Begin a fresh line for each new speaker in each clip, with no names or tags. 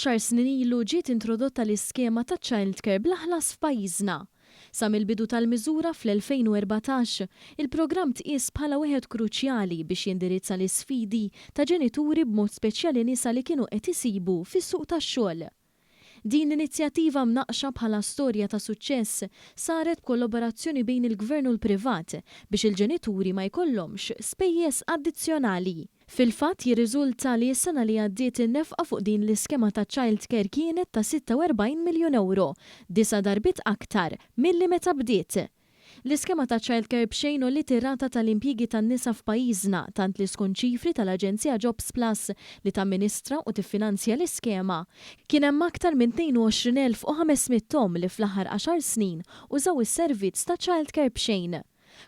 Għaxar snin ilu ġiet introdotta l-iskema ta' childcare bla ħlas f'pajjiżna. Sa mill-bidu tal-miżura fl-2014, il-programm tqies bħala wieħed kruċjali biex jindirizza l-isfidi ta' ġenituri b'mod speċjali nisa li kienu qed isibu fis-suq tax-xogħol. Din l-inizjattiva mnaqqxa bħala storja ta' suċċess saret b'kollaborazzjoni bejn il-Gvern u l-privat biex il-ġenituri ma jkollhomx spejjeż addizzjonali. Fil-fatt jirriżulta li s-sena li għaddiet in-nefqa fuq din l-iskema ta' childcare kienet ta' 46 miljun ewro, disa' darbiet aktar milli meta bdiet. L-iskema ta' childcare b'xejn għolliet ir-rata tal-impjiegi tan-nisa f'pajjiżna tant li skont ċifri tal-Aġenzija Jobsplus li tamministra u tiffinanzja l-iskema, kien hemm aktar minn 22,500 omm li fl-aħħar għaxar snin użaw is-servizz ta' childcare b'xejn.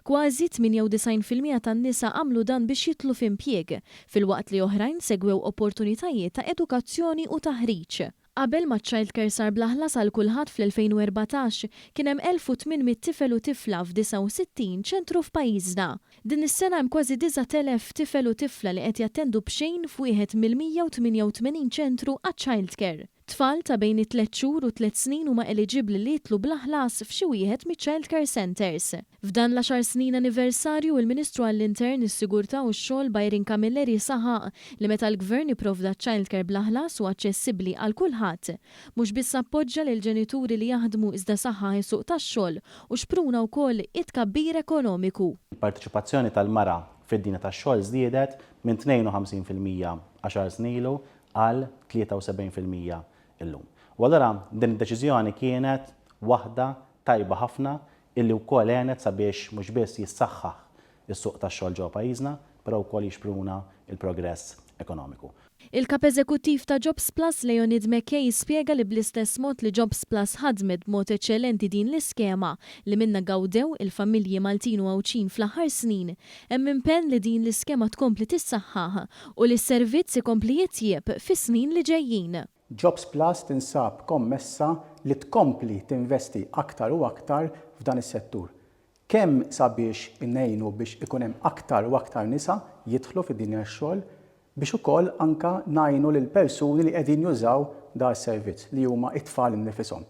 Kważi 98% tan-nisa għamlu dan biex jidħlu f'impjieg, filwaqt li oħrajn segwew opportunitajiet ta' edukazzjoni u taħriġ. Qabel ma ċ-childcare sar bla ħlas għal kulħadd fl-2014, kien hemm 1,800 tifel u tifla f'69 ċentru f'pajjiżna. Din is-sena hemm kważi 9,000 tifel u tifla li qed jattendu b'xejn f'wieħed mill-188 ċentru għaċ-childcare. Tfal ta' bejn it-tliet xhur u tliet snin huma eliġibbli li jidħlu bla ħlas f'xi wieħed miċ-childcare centres. F'dan l-għaxar snin anniversarju, il-Ministru għall-Intern, is-Sigurtà u x-Xogħol Byron Camilleri saħaq li meta l-Gvern ipprovda ċ-childcare bla ħlas u aċċessibbli għal kulħadd, mhux biss appoġġa lill-ġenituri li jaħdmu iżda saħħaħ is-suq tax-xogħol u xpruna wkoll it-tkabbir ekonomiku.
Il-parteċipazzjoni tal-mara fid-dinja tax-xogħol żdiedet minn 52% għaxar snin ilu għal 73% illum. U allura din id-deċiżjoni kienet waħda tajba ħafna illi wkoll għenet sabiex mhux biss jissaħħaħ is-suq tax-xogħol ġewwa pajjiżna, però wkoll jixpruna l-progress ekonomiku.
Il-Kap Eżekuttiv ta' Jobsplus Leonid McKay spjega li bl-istess mod li Jobsplus ħadmet b'mod eċċellenti din l-iskema li minnha gawdew il-familji Maltin u Għawdxin fl-aħħar snin, hemm impenn li din l-iskema tkompli tissaħħaħ u li s-servizz ikompli jitjieb fis-snin li ġejjin.
Jobsplus tinsab kommessa li tkompli tinvesti aktar u aktar f'dan is-settur. Kemm sabiex ngħinu biex ikun hemm aktar u aktar nisa jidħlu fid-dinja tax-xogħol, biex ukoll anke ngħinu lill-persuni li qegħdin jużaw da s-servizz, li huma t-tfal innifishom.